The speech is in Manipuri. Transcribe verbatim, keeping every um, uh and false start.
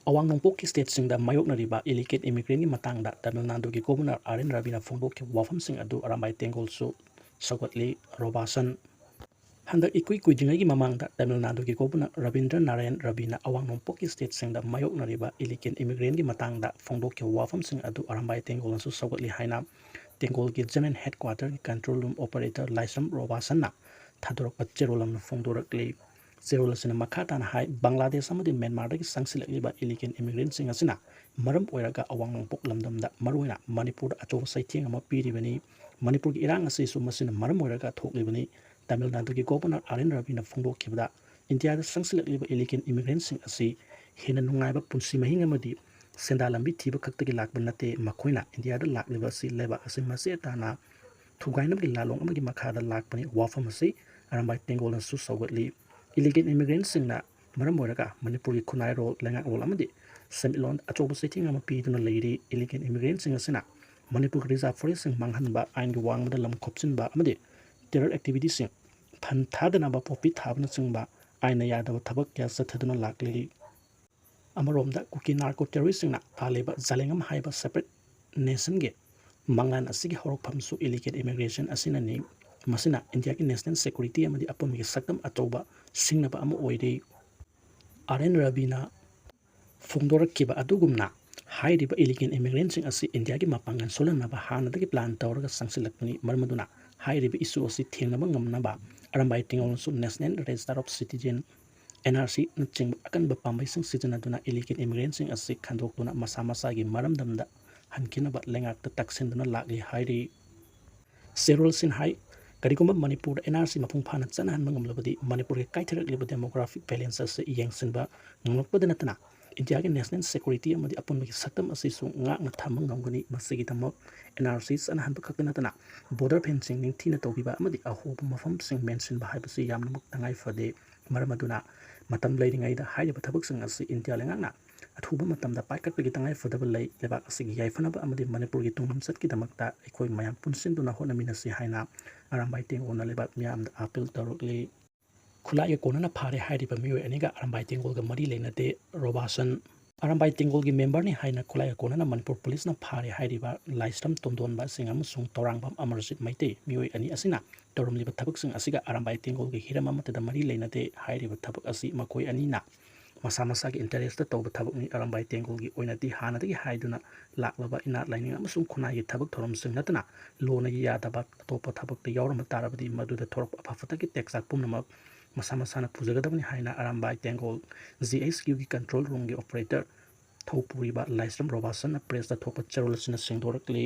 ꯑꯋꯥꯡ ꯅꯣꯡꯄꯣꯛꯀꯤ ꯁ꯭ꯇꯦꯠꯁꯤꯡꯗ ꯃꯥꯌꯣꯛꯅꯔꯤꯕ ꯏꯂꯤꯒꯦꯜ ꯏꯃꯤꯒ꯭ꯔꯦꯟꯒꯤ ꯃꯇꯥꯡꯗ ꯇꯥꯃꯤꯜ ꯅꯥꯗꯨꯒꯤ ꯒꯣꯕꯔꯅꯔ ꯑꯥꯔ ꯑꯦꯟ ꯔꯕꯤꯅ ꯐꯣꯡꯗꯣꯛꯈꯤꯕ ꯋꯥꯐꯝꯁꯤꯡ ꯑꯗꯨ ꯑꯔꯥꯝꯕꯥꯏ ꯇꯦꯡꯒꯣꯜꯁꯨ ꯁꯧꯒꯠꯂꯤ꯫ ꯔꯣꯕꯥꯁꯟ꯫ ꯍꯟꯗꯛ ꯏꯀꯨꯏ ꯀꯨꯏꯗ꯭ꯔꯤꯉꯩꯒꯤ ꯃꯃꯥꯡꯗ ꯇꯥꯃꯤꯜ ꯅꯥꯗꯨꯒꯤ ꯒꯣꯕꯔꯅꯔ ꯔꯕꯤꯟꯗ꯭ꯔ ꯅꯥꯔꯥꯌꯟ ꯔꯕꯤꯅ ꯑꯋꯥꯡ ꯅꯣꯡꯄꯣꯛꯀꯤ ꯁ꯭ꯇꯦꯠꯁꯤꯡꯗ ꯃꯥꯌꯣꯛꯅꯔꯤꯕ ꯏꯂꯤꯒꯦꯜ ꯏꯃꯤꯒ꯭ꯔꯦꯟꯒꯤ ꯃꯇꯥꯡꯗ ꯐꯣꯡꯗꯣꯛꯈꯤꯕ ꯋꯥꯐꯝꯁꯤꯡ ꯑꯗꯨ ꯑꯔꯥꯝꯕꯥꯏ ꯇꯦꯡꯒꯣꯜꯅꯁꯨ ꯁꯧꯒꯠꯂꯤ ꯍꯥꯏꯅ ꯇꯦꯡꯒꯣꯜꯒꯤ ꯖꯦꯅꯔꯦꯜ ꯍꯦꯗꯀ꯭ꯋꯥꯇꯔꯒꯤ ꯀꯟꯇ꯭ꯔꯣꯜ ꯔꯨꯝ ꯑꯣꯄꯔꯦꯇꯔ ꯂꯥꯏꯁ꯭ꯔꯝ ꯔꯣꯕꯥꯁꯟꯅ ꯊꯥꯗꯣꯔꯛꯄ ꯆꯦꯔꯣꯜ ꯑꯃꯅ ꯐꯣꯡꯗꯣꯔꯛꯂꯤ꯫ ꯆꯦꯔꯣꯜ ꯑꯁꯤꯅ ꯃꯈꯥ ꯇꯥꯅ ꯍꯥꯏ, ꯕꯪꯒ꯭ꯂꯥꯗꯦꯁ ꯑꯃꯗꯤ ꯃ꯭ꯌꯥꯟꯃꯥꯔꯗꯒꯤ ꯆꯪꯁꯤꯜꯂꯛꯂꯤꯕ ꯏꯂꯤꯒꯦꯜ ꯏꯃꯤꯒ꯭ꯔꯦꯟꯁꯤꯡ ꯑꯁꯤꯅ ꯃꯔꯝ ꯑꯣꯏꯔꯒ ꯑꯋꯥꯡ ꯅꯣꯡꯄꯣꯛ ꯂꯝꯗꯝꯗ ꯃꯔꯨꯑꯣꯏꯅ ꯃꯅꯤꯄꯨꯔꯗ ꯑꯆꯧꯕ ꯆꯩꯊꯦꯡ ꯑꯃ ꯄꯤꯔꯤꯕꯅꯤ꯫ ꯃꯅꯤꯄꯨꯔꯒꯤ ꯏꯔꯥꯡ ꯑꯁꯤꯁꯨ ꯃꯁꯤꯅ ꯃꯔꯝ ꯑꯣꯏꯔꯒ ꯊꯣꯛꯂꯤꯕꯅꯤ꯫ ꯇꯥꯃꯤꯜ ꯅꯥꯗꯨꯒꯤ ꯒꯣꯕꯔꯅꯔ ꯑꯥꯔ ꯑꯦꯟ ꯔꯕꯤꯅ ꯐꯣꯡꯗꯣꯛꯈꯤꯕꯗ, ꯏꯟꯗꯤꯌꯥꯗ ꯆꯪꯁꯤꯜꯂꯛꯂꯤꯕ ꯏꯂꯤꯒꯦꯜ ꯏꯃꯤꯒ꯭ꯔꯦꯟꯁꯤꯡ ꯑꯁꯤ ꯍꯦꯟꯅ ꯅꯨꯡꯉꯥꯏꯕ ꯄꯨꯟꯁꯤ ꯃꯍꯤꯡ ꯑꯃꯗꯤ ꯁꯦꯟꯗꯥꯟ ꯂꯝꯕꯤ ꯊꯤꯕ ꯈꯛꯇꯒꯤ ꯂꯥꯛꯄ ꯅꯠꯇꯦ꯫ ꯃꯈꯣꯏꯅ ꯏꯟꯗꯤꯌꯥꯗ ꯂꯥꯛꯂꯤꯕ ꯑꯁꯤ ꯂꯩꯕꯥꯛ ꯑꯁꯤ ꯃꯆꯦꯠ ꯇꯥꯅ ꯊꯨꯒꯥꯏꯅꯕꯒꯤ ꯂꯥꯂꯣꯡ ꯑꯃꯒꯤ ꯃꯈꯥꯗ ꯂꯥꯛꯄꯅꯤ꯫ ꯋꯥꯐꯝ ꯑꯁꯤ ꯑꯔꯥꯝꯕꯥꯏ ꯇꯦꯡꯒꯣꯜꯅꯁꯨ ꯁꯧꯒꯠꯂꯤ꯫ ꯏꯂꯤꯒꯦꯜ ꯏꯃꯤꯒ꯭ꯔꯦꯟꯁꯤꯡꯅ ꯃꯔꯝ ꯑꯣꯏꯔꯒ ꯃꯅꯤꯄꯨꯔꯒꯤ ꯈꯨꯟꯅꯥꯏꯔꯣꯜ, ꯂꯩꯉꯥꯛꯂꯣꯟ ꯑꯃꯗꯤ ꯁꯦꯟꯃꯤꯠꯂꯣꯟꯗ ꯑꯆꯧꯕ ꯆꯩꯊꯦꯡ ꯑꯃ ꯄꯤꯗꯨꯅ ꯂꯩꯔꯤ꯫ ꯏꯂꯤꯒꯦꯜ ꯏꯃꯤꯒ꯭ꯔꯦꯟꯁꯤꯡ ꯑꯁꯤꯅ ꯃꯅꯤꯄꯨꯔꯒꯤ ꯔꯤꯖꯥꯔꯚ ꯐꯣꯔꯦꯁꯁꯤꯡ ꯃꯥꯡꯍꯟꯕ, ꯑꯥꯏꯟꯒꯤ ꯋꯥꯡꯃꯗ ꯂꯝ ꯈꯣꯞꯆꯤꯟꯕ ꯑꯃꯗꯤ ꯇꯦꯔꯔ ꯑꯦꯛꯇꯤꯚꯤꯇꯤꯁꯤꯡ ꯐꯟ ꯊꯥꯗꯅꯕ ꯄꯣꯄꯤ ꯊꯥꯕꯅꯆꯤꯡꯕ ꯑꯥꯏꯟꯅ ꯌꯥꯗꯕ ꯊꯕꯛ ꯀꯌꯥ ꯆꯠꯊꯗꯨꯅ ꯂꯥꯛꯂꯤ꯫ ꯑꯃꯔꯣꯝꯗ ꯀꯨꯀꯤ ꯅꯥꯔꯀꯣ ꯇꯦꯔꯣꯔꯤꯁꯁꯤꯡꯅ ꯄꯥꯜꯂꯤꯕ ꯖꯥꯂꯦꯡꯉꯝ ꯍꯥꯏꯕ ꯁꯦꯄꯔꯦꯠ ꯅꯦꯁꯟꯒꯤ ꯃꯪꯂꯥꯟ ꯑꯁꯤꯒꯤ ꯍꯧꯔꯛꯐꯝꯁꯨ ꯏꯂꯤꯒꯦꯜ ꯏꯃꯤꯒ꯭ꯔꯦꯁꯟ ꯑꯁꯤꯅꯅꯤ꯫ ꯃꯁꯤꯅ ꯏꯟꯗꯤꯌꯥꯒꯤ ꯅꯦꯁꯅꯦꯜ ꯁꯦꯀ꯭ꯌꯨꯔꯤꯇꯤ ꯑꯃꯗꯤ ꯑꯄꯨꯟꯕꯒꯤ ꯁꯛꯇꯝ ꯑꯆꯧꯕ ꯁꯤꯡꯅꯕ ꯑꯃ ꯑꯣꯏꯔꯤ꯫ ꯑꯥꯔ ꯑꯦꯟ ꯔꯕꯤꯅ ꯐꯣꯡꯗꯣꯔꯛꯈꯤꯕ ꯑꯗꯨꯒꯨꯝꯅ, ꯍꯥꯏꯔꯤꯕ ꯏꯂꯤꯒꯦꯜ ꯏꯃꯤꯒ꯭ꯔꯦꯟꯁꯤꯡ ꯑꯁꯤ ꯏꯟꯗꯤꯌꯥꯒꯤ ꯃꯄꯥꯡꯒꯜ ꯁꯣꯜꯍꯟꯅꯕ ꯍꯥꯟꯅꯗꯒꯤ ꯄ꯭ꯂꯥꯟ ꯇꯧꯔꯒ ꯆꯪꯁꯤꯜꯂꯛꯄꯅꯤ꯫ ꯃꯔꯝ ꯑꯗꯨꯅ ꯍꯥꯏꯔꯤꯕ ꯏꯁꯨ ꯑꯁꯤ ꯊꯦꯡꯅꯕ ꯉꯝꯅꯕ ꯑꯔꯥꯝꯕꯥꯏ ꯇꯦꯡꯒꯣꯜꯅꯁꯨ national register of citizen, N R ꯁꯤꯅꯆꯤꯡꯕ ꯑꯀꯟꯕ ꯄꯥꯝꯕꯩꯁꯤꯡ ꯁꯤꯖꯤꯟꯅꯗꯨꯅ ꯏꯂꯤꯒꯦꯜ ꯏꯃꯤꯒ꯭ꯔꯦꯟꯁꯤꯡ ꯑꯁꯤ ꯈꯟꯗꯣꯛꯇꯨꯅ ꯃꯁꯥ ꯃꯁꯥꯒꯤ ꯃꯔꯝꯗꯝꯗ ꯍꯟꯈꯤꯅꯕ ꯂꯩꯉꯥꯛꯇ ꯇꯛꯁꯤꯟꯗꯨꯅ ꯂꯥꯛꯂꯤ ꯍꯥꯏꯔꯤ꯫ ꯆꯦꯔꯣꯜꯁꯤꯡ ꯍꯥꯏ, ꯀꯔꯤꯒꯨꯝꯕ ꯃꯅꯤꯄꯨꯔꯗ ꯑꯦꯟ ꯑꯥꯔ ꯁꯤ ꯃꯄꯨꯡ ꯐꯥꯅ ꯆꯠꯅꯍꯟꯕ ꯉꯝꯂꯕꯗꯤ ꯃꯅꯤꯄꯨꯔꯒꯤ ꯀꯥꯏꯊꯔꯛꯂꯤꯕ ꯗꯦꯃꯣꯒ꯭ꯔꯥꯐꯤꯛ ꯕꯦꯂꯦꯟꯁ ꯑꯁꯤ ꯌꯦꯡꯁꯤꯟꯕ ꯉꯝꯂꯛꯄꯗ ꯅꯠꯇꯅ ꯏꯟꯗꯤꯌꯥꯒꯤ ꯅꯦꯁꯅꯦꯜ ꯁꯦꯀ꯭ꯌꯨꯔꯤꯇꯤ ꯑꯃꯗꯤ ꯑꯄꯨꯟꯕꯒꯤ ꯁꯛꯇꯝ ꯑꯁꯤꯁꯨ ꯉꯥꯛꯅ ꯊꯝꯕ ꯉꯝꯒꯅꯤ꯫ ꯃꯁꯤꯒꯤꯗꯃꯛ ꯑꯦꯟ ꯑꯥꯔ ꯁꯤ ꯆꯠꯅꯍꯟꯕ ꯈꯛꯇ ꯅꯠꯇꯅ ꯕꯣꯔꯗꯔ ꯐꯦꯟꯁꯤꯡ ꯅꯤꯡꯊꯤꯅ ꯇꯧꯕꯤꯕ ꯑꯃꯗꯤ ꯑꯍꯣꯕ ꯃꯐꯝꯁꯤꯡ ꯃꯦꯟꯁꯤꯟꯕ ꯍꯥꯏꯕꯁꯤ ꯌꯥꯝꯅꯃꯛ ꯇꯉꯥꯏ ꯐꯗꯦ꯫ ꯃꯔꯝ ꯑꯗꯨꯅ ꯃꯇꯝ ꯂꯩꯔꯤꯉꯩꯗ ꯍꯥꯏꯔꯤꯕ ꯊꯕꯛꯁꯤꯡ ꯑꯁꯤ ꯏꯟꯗꯤꯌꯥ ꯂꯩꯉꯥꯛꯅ ꯑꯊꯨꯕ ꯃꯇꯝꯗ ꯄꯥꯏꯈꯠꯄꯒꯤ ꯇꯉꯥꯏꯐꯗꯕ ꯂꯩ꯫ ꯂꯩꯕꯥꯛ ꯑꯁꯤꯒꯤ ꯌꯥꯏꯐꯅꯕ ꯑꯃꯗꯤ ꯃꯅꯤꯄꯨꯔꯒꯤ ꯇꯨꯡ ꯂꯝꯆꯠꯀꯤꯗꯃꯛꯇ ꯑꯩꯈꯣꯏ ꯃꯌꯥꯝ ꯄꯨꯟꯁꯤꯟꯗꯨꯅ ꯍꯣꯠꯅꯃꯤꯟꯅꯁꯤ ꯍꯥꯏꯅ ꯑꯔꯥꯝꯕꯥꯏ ꯇꯦꯡꯒꯣꯜꯅ ꯂꯩꯕꯥꯛ ꯃꯤꯌꯥꯝꯗ ꯑꯥꯄꯤꯜ ꯇꯧꯔꯛꯂꯤ꯫ ꯈꯨꯠꯂꯥꯏꯒ ꯀꯣꯟꯅꯅ ꯐꯥꯔꯦ ꯍꯥꯏꯔꯤꯕ ꯃꯤꯑꯣꯏ ꯑꯅꯤꯒ ꯑꯔꯥꯝꯕꯥꯏ ꯇꯦꯡꯒꯣꯜꯒ ꯃꯔꯤ ꯂꯩꯅꯗꯦ꯫ ꯔꯣꯕꯥꯁꯟ꯫ ꯑꯔꯥꯝꯕꯥꯏ ꯇꯦꯡꯒꯣꯜꯒꯤ ꯃꯦꯝꯕꯔꯅꯤ ꯍꯥꯏꯅ ꯈꯨꯠꯂꯥꯏ ꯀꯣꯟꯅꯅ ꯃꯅꯤꯄꯨꯔ ꯄꯨꯂꯤꯁꯅ ꯐꯥꯔꯦ ꯍꯥꯏꯔꯤꯕ ꯂꯥꯏꯁ꯭ꯔꯝ ꯇꯣꯟꯗꯣꯟꯕ ꯁꯤꯡ ꯑꯃꯁꯨꯡ ꯇꯧꯔꯥꯡꯕꯝ ꯑꯃꯔꯖꯤꯠ ꯃꯩꯇꯩ ꯃꯤꯑꯣꯏ ꯑꯅꯤ ꯑꯁꯤꯅ ꯇꯧꯔꯝꯂꯤꯕ ꯊꯕꯛꯁꯤꯡ ꯑꯁꯤꯒ ꯑꯔꯥꯝꯕꯥꯏ ꯇꯦꯡꯒꯣꯜꯒꯤ ꯍꯤꯔꯝ ꯑꯃꯠꯇꯗ ꯃꯔꯤ ꯂꯩꯅꯗꯦ꯫ ꯍꯥꯏꯔꯤꯕ ꯊꯕꯛ ꯑꯁꯤ ꯃꯈꯣꯏ ꯑꯅꯤꯅ ꯃꯁꯥ ꯃꯁꯥꯒꯤ ꯏꯟꯇꯔꯦꯁꯇ ꯇꯧꯕ ꯊꯕꯛꯅꯤ꯫ ꯑꯔꯥꯝꯕꯥꯏ ꯇꯦꯡꯒꯣꯜꯒꯤ ꯑꯣꯏꯅꯗꯤ ꯍꯥꯟꯅꯗꯒꯤ ꯍꯥꯏꯗꯨꯅ ꯂꯥꯛꯂꯕ ꯏꯅꯥꯠ ꯂꯥꯏꯅꯤꯡ ꯑꯃꯁꯨꯡ ꯈꯨꯟꯅꯥꯏꯒꯤ ꯊꯕꯛ ꯊꯧꯔꯝꯁꯤꯡ ꯅꯠꯇꯅ ꯂꯣꯟꯅ ꯌꯥꯗꯕ ꯑꯇꯣꯞꯄ ꯊꯕꯛꯇ ꯌꯥꯎꯔꯝꯕ ꯇꯥꯔꯕꯗꯤ ꯃꯗꯨꯗ ꯊꯣꯔꯛꯄ ꯑꯐ ꯐꯠꯇꯒꯤ ꯇꯦꯛꯆꯥꯛ ꯄꯨꯝꯅꯃꯛ ꯃꯁꯥ ꯃꯁꯥꯅ ꯄꯨꯖꯒꯗꯕꯅꯤ ꯍꯥꯏꯅ ꯑꯔꯥꯝꯕꯥꯏ ꯇꯦꯡꯒꯣꯜ ꯖꯤ ꯑꯩꯆ ꯀ꯭ꯌꯨꯒꯤ ꯀꯟꯇ꯭ꯔꯣꯜ ꯔꯨꯝꯒꯤ ꯑꯣꯄꯔꯦꯇꯔ ꯊꯧꯄꯨꯔꯤꯕ ꯂꯥꯏꯁ꯭ꯔꯝ ꯔꯣꯕꯥꯁꯟꯅ ꯄ꯭ꯔꯦꯁꯇ ꯊꯣꯛꯄ ꯆꯦꯔꯣꯜ ꯑꯁꯤꯅ ꯁꯦꯡꯗꯣꯔꯛꯂꯤ꯫